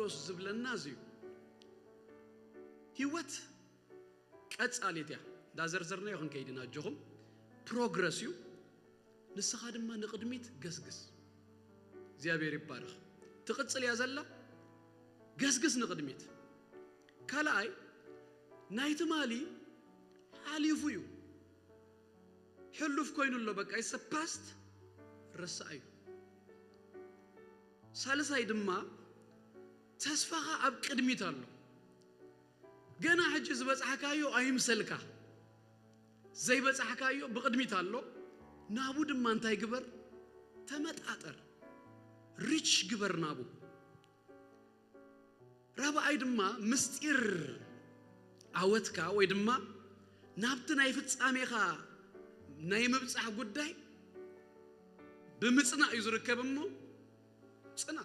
ጳውሎስ ዝብለና እዚ እዩ። ህይወት ቀጻሊት እያ። እንዳዘርዘርናዮ ክንከይድ ኢና ኣጆኹም። ፕሮግረስ እዩ። ንስኻ ድማ ንቕድሚት ገስግስ። እግዚኣብሔር ይባረኽ። ትቕጽል እያ ዘላ። ገስግስ ንቕድሚት። ካልኣይ ናይ ትማሊ ሓሊፉ እዩ። ሕሉፍ ኮይኑ ኣሎ። በቃ it's past። ረሳእ እዩ። ሳልሳይ ድማ ተስፋኻ ኣብ ቅድሚት ኣሎ። ገና ሕጂ ዝበጻሕካዮ ኣይምሰልካ። ዘይበጻሕካዮ ብቕድሚት ኣሎ። ናቡ ድማ እንታይ ግበር? ተመጣጠር። ሪች ግበር ናቡ። ራብኣይ ድማ ምስጢር ዓወትካ ወይ ድማ ናብቲ ናይ ፍጻሜኻ ናይ ምብጻሕ ጉዳይ ብምጽናእ እዩ ዝርከብ። እሞ ጽና።